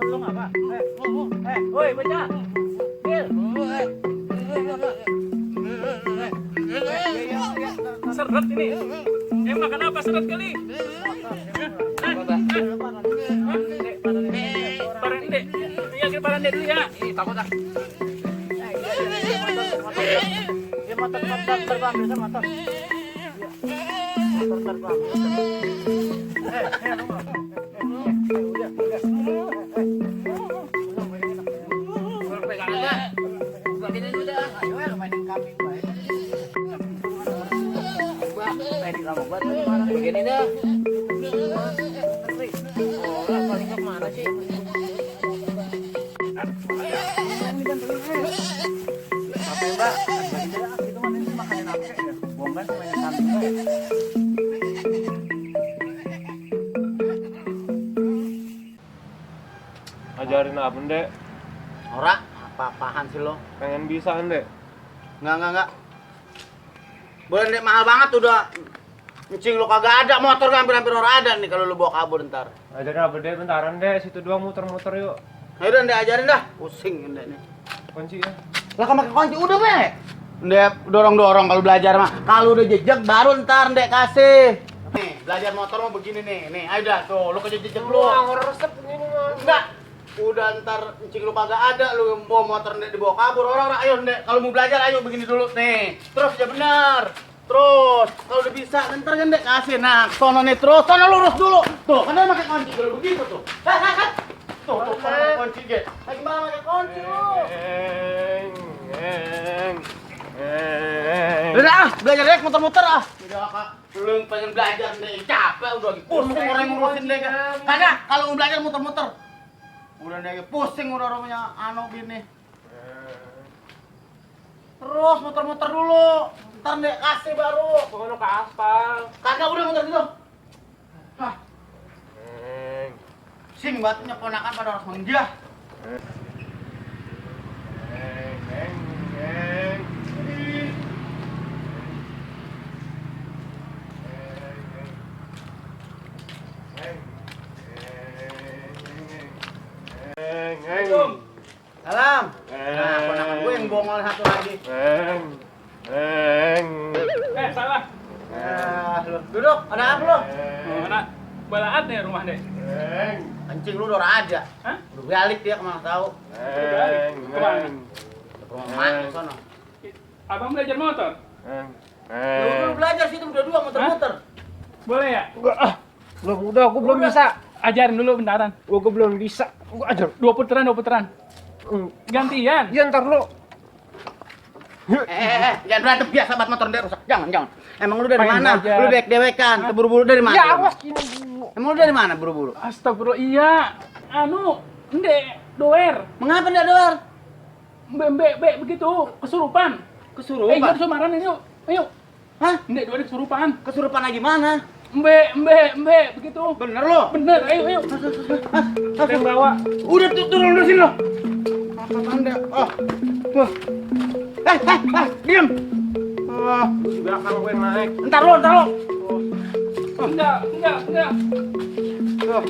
Lo apa? Woi bocah. Seret ini. Makan apa seret kali? Parande. Iya ke parande dulu ya. Takut ah. Dia motor terbang bisa motor. Motor terbang. Begini dah. Orang paling kemana sih? Apa mbak? Itu mana ini makanan apa ya? Bomban sama yang kambing. Ajarin apa, Dek? Ora, apa-apaan sih lo? Pengen bisa, Dek? Enggak. Boleh Dek, mahal banget udah. Ncing lo kagak ada, motor hampir-hampir orang ada nih kalau lo bawa kabur ntar. Ajarin apa, Dek? Bentaran, Dek. Situ doang muter-muter yuk. Ayo udah Dek, ajarin dah. Pusing Dek nih. Kunci ya. Lah kan pakai kunci udah, Be. Dek, dorong-dorong kalau belajar mah. Kalau udah jejak baru ntar Dek kasih. Nih, belajar motor mah begini nih. Nih, ayo dah tuh, lo kejejak lu. Resep ini mah. Enggak. Udah ntar ncing lu kagak ada, lu bawa motor Dek dibawa kabur. Orang-orang ayo Dek, kalau mau belajar ayo begini dulu nih. Terus ya benar. Terus, kalau udah bisa, ntar kan Dek kasih. Nah, sono nih terus, sono lurus dulu. Tuh, kan dia pakai kunci dulu begitu tuh. Tuh, pakai kunci Dek. Lagi malah pakai kunci lu. Udah belajar Dek, muter-muter ah. Udah Kak, belum pengen belajar nih, capek udah lagi pusing orang ngurusin Dek. Kagak, kalau mau belajar muter-muter. Udah Dek, pusing udah orangnya gini. Terus muter-muter dulu. Ntar Dek kasih baru. Pokoknya ke aspal. Kagak udah muter dulu. Hah. Sing batunya ponakan pada harus menjah. Salam. Nah, ponakan gue yang bongol satu lagi. Salah. Lu duduk. Ada apa lu? Mana? Balaat nih rumah deh. Kencing lu udah ada. Hah? Udah balik dia kemana tahu. Kemana? Ke rumah mak sono. Abang belajar motor? Lu belajar situ udah dua muter-muter. Boleh ya? Gua belum bisa. Ajarin dulu bentaran. Gua belum bisa. Gua ajar. Dua putaran. Gantian. Iya, ntar lu. Jangan berantem biasa banget motor dia rusak. Jangan. Emang lu dari Pengen mana? belajar. Lu dewek-dewekan, buru-buru dari mana? Ya, awas gini dulu. Emang lu dari mana buru-buru? Astagfirullah, iya. Ndek, doer. Mengapa enggak doar? Mbak, begitu. Kesurupan. Kesurupan. Jangan sumarahan ini, yuk. Ayo. Hah? Ndek, doer kesurupan. Kesurupan lagi mana? Mbak, begitu. Bener lo? Bener, ayo. Ada yang bawa. Udah turun sini lo. Apa Anda? Oh. Wah. Diam. Di belakang gue naik. Entar lo. Enggak. Oh.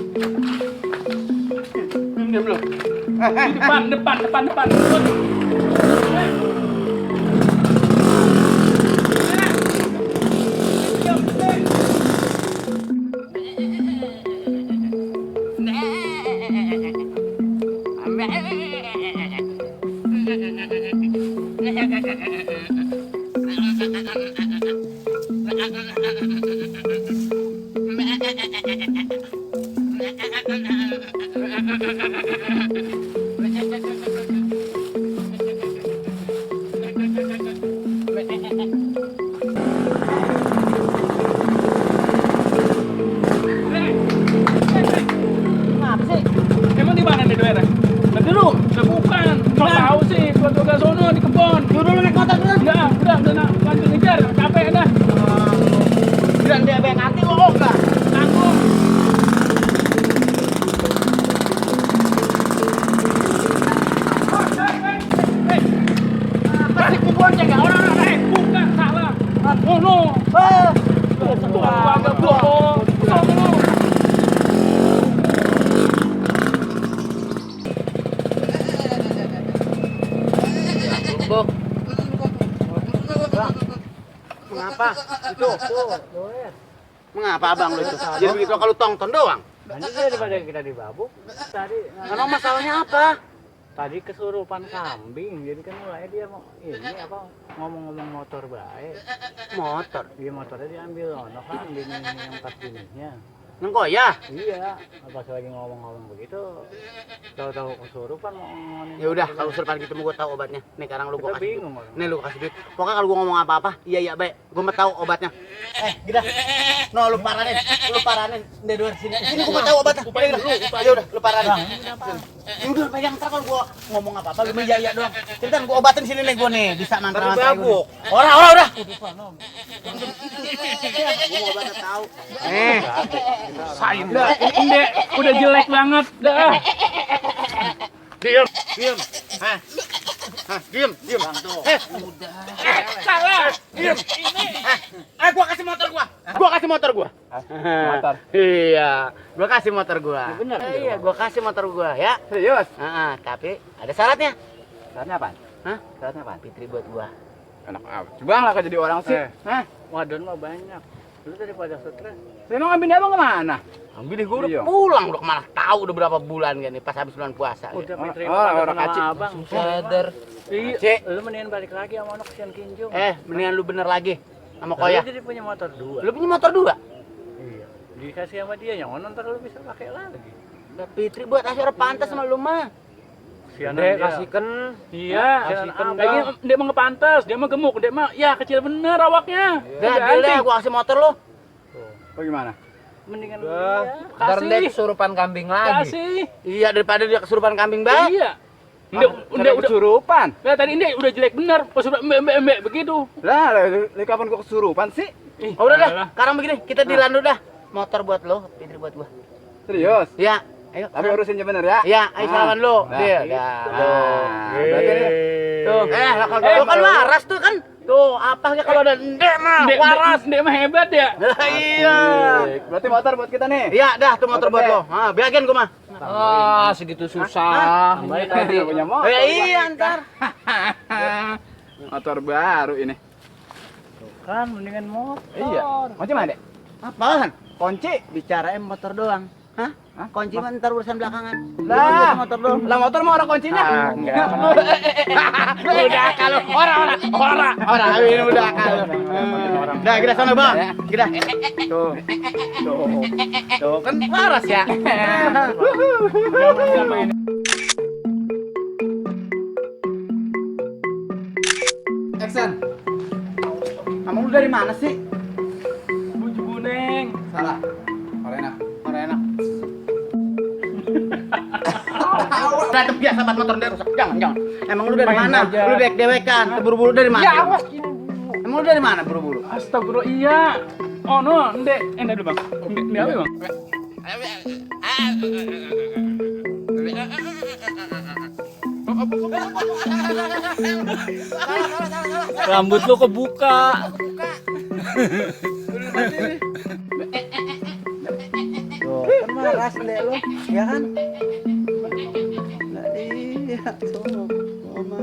Diam lo. Di depan. Kenapa sih? Emang di mana nih doer? Nanti lu, bukan. Kau tahu sih, gua sono di kebon. Udah lu naik motor dulu. Udah, nak lanjut ngejar, capek dah. Bilang dia baik hati lo enggak? Tanggung. kagak bohong. Sono. Bok. Mengapa? Itu, tuh. Mengapa abang lu itu? Jadi begitu kalau tongton doang. Banyak daripada kita dibabuk. Tadi Emang masalahnya apa? tadi kesurupan kambing, jadi kan mulai dia mau ini apa ngomong-ngomong motor baik. Motor. Dia motornya diambil, ono kambing yang pas jenisnya. Nengkoya. Iya, pas lagi ngomong-ngomong begitu, tahu-tahu kesurupan mau ngomongin. Ya udah, kalau kesurupan gitu mau gua tahu obatnya. Nih sekarang lu Kita gua kasih. bingung, duit. orang. Nih lu kasih duit. Pokoknya kalau gua ngomong apa-apa, iya baik. Gua mau tahu obatnya. Gila. No, lu paranin. Lu paranin. Dari luar sini. Sini gua mau tahu obatnya. Upain dulu, Ya udah, lu paranin. Ya udah, pegang ntar kalau gua ngomong apa-apa lu iya doang. Cepetan gua obatin sini nih gua nih. Bisa mantra mantra gua. Ora udah. Gua mau obatnya tahu. Sain dah. Ini udah jelek banget dah. Diam. Hah, diam. Salah. Diam. Gua kasih motor gua. Motor. Iya, gua kasih motor gua. Bener. Iya, gua kasih motor gua ya. Serius? Tapi ada syaratnya. Syaratnya apa? Hah? Syaratnya apa? Fitri buat gua. Enak apa? Coba lah jadi orang sih. Wadon mah banyak. Lu daripada stres. Emang ambil abang kemana? Ambil deh gua udah Iya. pulang, udah kemana tahu udah berapa bulan kan nih pas habis bulan puasa. Udah gitu. Fitri orang sama kacik. abang. Sadar. Iya. Cek. Lu mendingan balik lagi sama anak kesian kinjung. Mendingan lu bener lagi sama Lu Koya. jadi punya motor 2. Lu punya motor 2? Iya. Dikasih sama dia yang ntar lu bisa pakai lagi. Udah Fitri buat asyara pantas sama lu mah. Sianan Dek, dia. kasihkan. Iya, Kasihkan lagi dia mah ngepantas, dia mah gemuk, dia mah ya kecil bener awaknya. Udah, deal deh, gua kasih motor lu. Bagaimana? Mendingan lu Udah. ya. Ntar Kasih. dek kesurupan kambing lagi. Kasih. Iya, daripada dia kesurupan kambing baik. Iya. Udah kesurupan. Nah, tadi ini udah jelek bener, pas udah mbek begitu. Lah, kapan gua kesurupan sih? Oh, udah dah. Alah. Sekarang begini, kita dilandu dah. Motor buat lo, Fitri buat gua. Serius? Iya, ayo. Tapi urusinnya bener ya? Iya, ayo salaman lu. Nah, Dia, gitu. dah. Berarti ini- Tuh. Lah kalau lu kan waras tuh kan. Tuh, apa ya kalau ada ndek mah waras. Dia mah hebat ya. Iya. Berarti motor buat kita nih. Iya, dah tuh motor buat lo. Bagian gua mah. Segitu susah. Baik tadi punya motor. Iya, ntar. Motor baru ini. Kan mendingan motor. Iya. Kunci mana, Dek? Apaan? Kunci. Bicarain motor doang. Hah? Kunci mah ntar urusan belakangan. Lah, Motor doang. lah motor mau orang kuncinya. Enggak. Udah kalau orang ini udah kalau. Dah kita sana bang. Kita. Tuh. Tuh kan waras ya. Action. Kamu lu dari mana sih? Buju Buneng. Salah. Orang enak. Berantem biasa banget motor dia rusak. Jangan. Emang lu dari Main mana? aja. Lu dewek-dewekan. Buru-buru dari mana? Ya awas ini. Emang lu dari mana buru-buru? Astagfirullah, iya. Oh no, ndek dulu bang. Ndek apa bang? Rambut lu kebuka. Tuh, kan maras deh lu, ya kan? Nah, iya, tuh, mama.